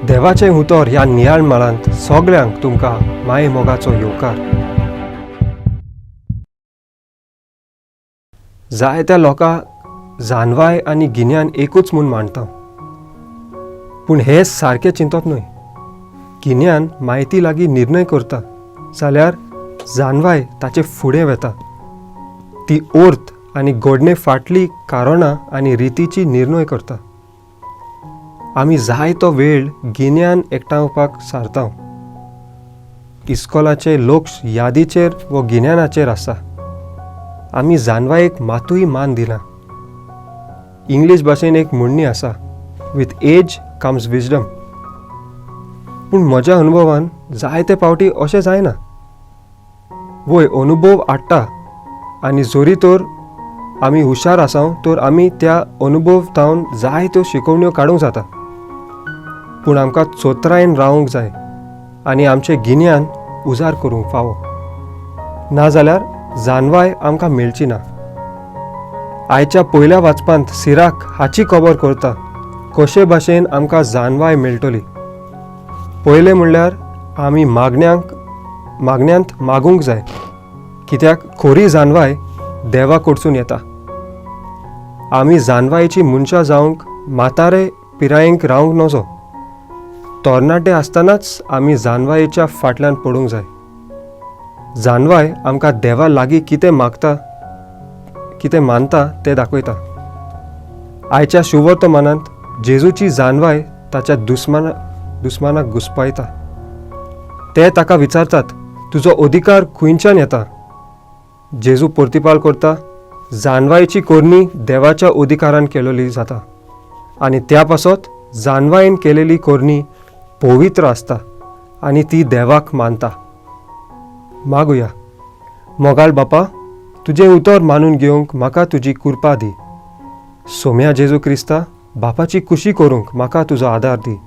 देवाचें उतर ह्या नियाळ मळांत सगळ्यांक तुमकां माये मोगाचो येवकार. जायत्या लोकांक जानवाय आनी गिन्यान एकूच म्हूण मानता, पूण हें सारकें चिंतप न्हय. गिन्यान म्हायती लागीं निर्णय करता जाल्यार जानवाय ताचे फुडें वता. ती अर्थ आनी घडणे फाटली कारणां आनी रितीची निर्णय करता. आमी जायतो वेळ गिन्यान एकठांवपाक सारता. इस्कोलाचे लक्ष यादीचेर व गिन्यानाचेर आसा. आमी जानवायेक मातूय मान दिना. इंग्लीश भाशेन एक म्हणणी आसा, "With age comes wisdom." पूण म्हज्या अनुभवान जायते फावटी अशें जायना. वय अनुभव हाडटा आनी जरी तर आमी हुशार आसाव तर आमी त्या अनुभव थावन जायत्यो शिकवण्यो काडूंक जाता, पूण आमकां चोत्रायेन रावंक जाय आनी आमचें गिन्यान उजार करूंक फावो, नाजाल्यार जानवाय आमकां मेळची ना. आयच्या पयल्या वाचपांत सिराक हाची खबर करता कशे भाशेन आमकां जानवाय मेळटली. पयलें म्हणल्यार आमी मागण्यांक मागण्यांत मागूंक जाय, कित्याक खरी जानवाय देवा कडसून येता. आमी जानवायेची मनशां जावंक म्हातारे पिरायेंक रावंक नजो. तरणाटे आसतनाच आमी जानवायेच्या फाटल्यान पडूंक जाय. जानवाय आमकां देवा लागीं कितें मागता, कितें मानता तें दाखयता. आयच्या शुवर्तमानांत जेजूची जानवाय ताच्या दुस्मानाक घुस्पायता. ते ताका विचारतात, "तुजो अधिकार खंयच्यान येता?" जेजू प्रतिपाल करता, जानवायेची करणी देवाच्या अधिकारान केलेली जाता आनी त्या पासत जानवायेन केलेली करणी पवित्र आसता आनी ती देवाक मानता. मागुया. मोगाळ बापा, तुजें उतर मानून घेवंक म्हाका तुजी कृपा दी. सोम्या जेजू क्रिस्ता, बापाची खुशी करूंक म्हाका तुजो आदार दी.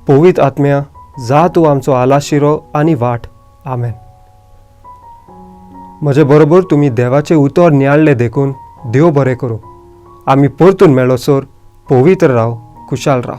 पवित्र आत्म्या, जा तूं आमचो आलाशिरो आनी वाट. आमेन. म्हजे बरोबर तुमी देवाचें उतर नियाळ्ळें देखून देव बरें करूं. आमी परतून मेळसर पवित्र राव, खुशाल राव.